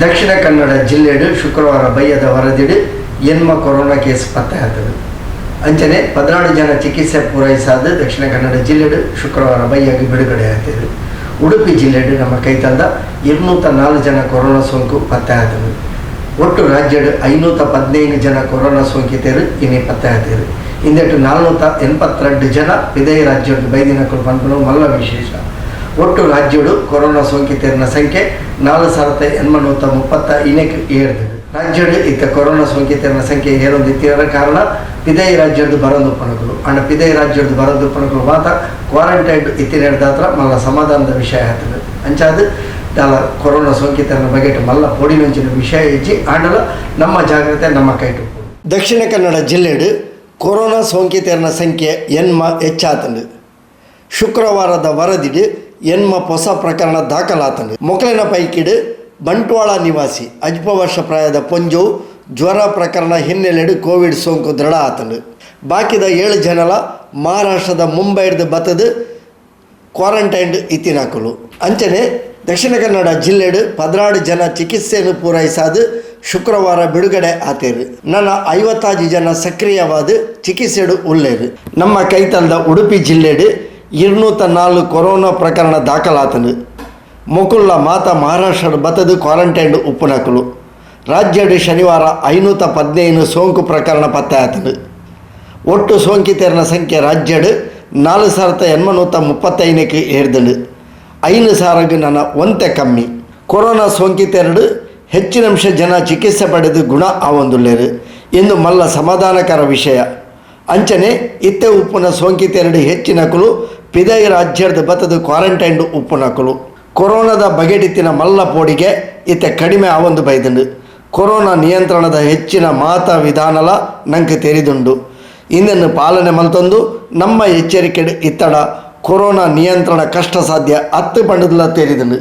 Dakshina Kannada ಜಿಲ್ಲೆಡ್ ಶುಕ್ರವಾರ ಬಯ್ಯದ ವರದಿಡ್ ಎನ್ಮ corona case ಪತ್ತೆ ಆತುಂಡು. ಅಂಚನೆ 12 ಜನ ಚಿಕಿತ್ಸೆ ಪೂರೈಸಾದ್ ದಕ್ಷಿಣ ಕನ್ನಡ ಜಿಲ್ಲೆಡ್ ಶುಕ್ರವಾರ ಬಯ್ಯಗ್ ಬಿಡುಗಡೆ ಆತೆರ್. ಉಡುಪಿ ಜಿಲ್ಲೆಡ್ ನಮ್ಮ ಕೈತಲ್ದ 204 ಜನ ಕೊರೋನಾ ಸೋಂಕು ಪತ್ತೆ ಆತುಂಡು. ಒಟ್ಟು ರಾಜ್ಯಡ್ 515 ಜನ ಕೊರೋನಾ ಸೋಂಕಿತೆರ್ ಇನಿ ಪತ್ತೆ ಆತೆರ್. ಇಂದೆಟ್ 482 ಜನ ಪಿದಯಿ ರಾಜ್ಯಡ್ ಬೈದಿನಕುಲು ಪನ್ಪುನವು ಮಲ್ಲ ವಿಶೇಷ. ಒಟ್ಟು ರಾಜ್ಯಡ್ ಕೊರೋನಾ ಸೋಂಕಿತೆರ್ನ ಸಂಖ್ಯೆ ನಾಲ್ ಸಾರತ್ತ ಎನ್ಮನೂತ ಮುಪ್ಪತ್ತ ಇನೆಕ್ ಏರ್ದ್ಂಡ್. ರಾಜ್ಯಡ್ ಇತ್ತೆ ಕೊರೋನಾ ಸೋಂಕಿತೆರ್ನ ಸಂಖ್ಯೆ ಏರೊಂದು ಇತ್ತಿನ ಕಾರಣ ಪಿದಯಿ ರಾಜ್ಯರ್ದ್ ಬರೊಂದು ಉಪ್ಪುನಕುಲು ಆಂಡ ಪಿದಯಿ ರಾಜ್ಯರ್ದ್ ಬರೊಂದು ಉಪ್ಪುನಕುಲು ಮಾತ ಕ್ವಾರಂಟೈನ್ಡ್ ಇತ್ತಿನೆಡ್ದಾತ್ರ ಮಲ್ಲ ಸಮಾಧಾನದ ವಿಷಯ ಆತ್ಂಡ್. ಅಂಚಾದ್ ದಾಲ ಕೊರೋನಾ ಸೋಂಕಿತೆರ್ನ ಬಗೆಟ್ ಮಲ್ಲ ಪೋಡಿನಂಚಿನ ವಿಷಯ ಇಜ್ಜಿ, ಆಂಡಲ ನಮ್ಮ ಜಾಗ್ರತೆ ನಮ್ಮ ಕೈಟ್ ಉಪ್ಪೊಡು. ದಕ್ಷಿಣ ಕನ್ನಡ ಜಿಲ್ಲೆಡ್ ಕೊರೋನಾ ಸೋಂಕಿತೆರ್ನ ಸಂಖ್ಯೆ ಎನ್ಮ ಎಚ್ಚಾತ್ಂಡ್. ಶುಕ್ರವಾರದ ವರದಿಡ್ ಎನ್ಮ ಪೊಸ ಪ್ರಕರಣ ದಾಖಲಾತ್ಂಡ್. ಮೊಕಲೆನ ಪೈಕಿಡ್ ಬಂಟ್ವಾಳ ನಿವಾಸಿ ಅಜ್ಪ ವರ್ಷ ಪ್ರಾಯದ ಪೊಂಜೋವು ಜ್ವರ ಪ್ರಕರಣ ಹಿನ್ನೆಲೆಡ್ ಕೋವಿಡ್ ಸೋಂಕು ದೃಢ ಆತ್ಂಡ್. ಬಾಕಿದ ಏಳು ಜನಲ ಮಹಾರಾಷ್ಟ್ರದ ಮುಂಬೈರ್ದ್ ಬತ್ತದ್ ಕ್ವಾರಂಟೈನ್ಡ್ ಇತ್ತಿನಕುಲು. ಅಂಚನೆ ದಕ್ಷಿಣ ಕನ್ನಡ ಜಿಲ್ಲೆಡ್ 12 ಜನ ಚಿಕಿತ್ಸೆಯನ್ನು ಪೂರೈಸಾದ್ ಶುಕ್ರವಾರ ಬಿಡುಗಡೆ ಆತೇರು. ನನ್ನ 55 ಜನ ಸಕ್ರಿಯವಾದ ಚಿಕಿತ್ಸೆಡು ಉಲ್ಲೇರು. ನಮ್ಮ ಕೈತಲ್ದ ಉಡುಪಿ ಜಿಲ್ಲೆಡ್ 204 ಕೊರೋನಾ ಪ್ರಕರಣ ದಾಖಲಾತನು. ಮೊಕುಲ್ಲ ಮಾತ ಮಹಾರಾಷ್ಟ್ರದ ಬತ್ತದು ಕ್ವಾರಂಟೈನ್ ಉಪ್ಪುನಕುಲು. ರಾಜ್ಯಡ್ ಶನಿವಾರ 515 ಸೋಂಕು ಪ್ರಕರಣ ಪತ್ತೆ ಆತನು. ಒಟ್ಟು ಸೋಂಕಿತರನ ಸಂಖ್ಯೆ ರಾಜ್ಯಡ್ 4835ಕ್ಕೆ ಏರ್ದಂಡು. ಐನು ಸಾರಗ್ ನನ್ನ ಒಂತೆ ಕಮ್ಮಿ. ಕೊರೋನಾ ಸೋಂಕಿತೆರಡು ಹೆಚ್ಚಿನಂಶ ಜನ ಚಿಕಿತ್ಸೆ ಪಡೆದು ಗುಣ ಆವೊಂದುಲ್ಲೆರ್ ಎಂದು ಮಲ್ಲ ಸಮಾಧಾನಕರ ವಿಷಯ. ಅಂಚನೆ ಇತ್ತೆ ಉಪ್ಪುನ ಸೋಂಕಿತೆರಡು ಹೆಚ್ಚಿನಕುಲು ಪಿದಯಿ ರಾಜ್ಯದ ಬತ್ತದು ಕ್ವಾರಂಟೈನ್ ಉಪ್ಪುನಕುಲು. ಕೊರೋನಾದ ಬಗೆಟಿತ್ತಿನ ಮಲ್ಲ ಪೋಡಿಗೆ ಇತ್ತೆ ಕಡಿಮೆ ಆವೊಂದು ಬೈದಂಡು. ಕೊರೋನಾ ನಿಯಂತ್ರಣದ ಹೆಚ್ಚಿನ ಮಾತ ವಿಧಾನಲ ನಂಗೆ ತೆರಿದುಂಡು. ಇಂದನ್ನು ಪಾಲನೆ ಮಲ್ತೊಂದು ನಮ್ಮ ಎಚ್ಚರಿಕೆ ಇತ್ತಡ ಕೊರೋನಾ ನಿಯಂತ್ರಣ ಕಷ್ಟ ಸಾಧ್ಯ ಅತ್ತು ಪಂಡದಲ ತೆರಿದುಂಡು.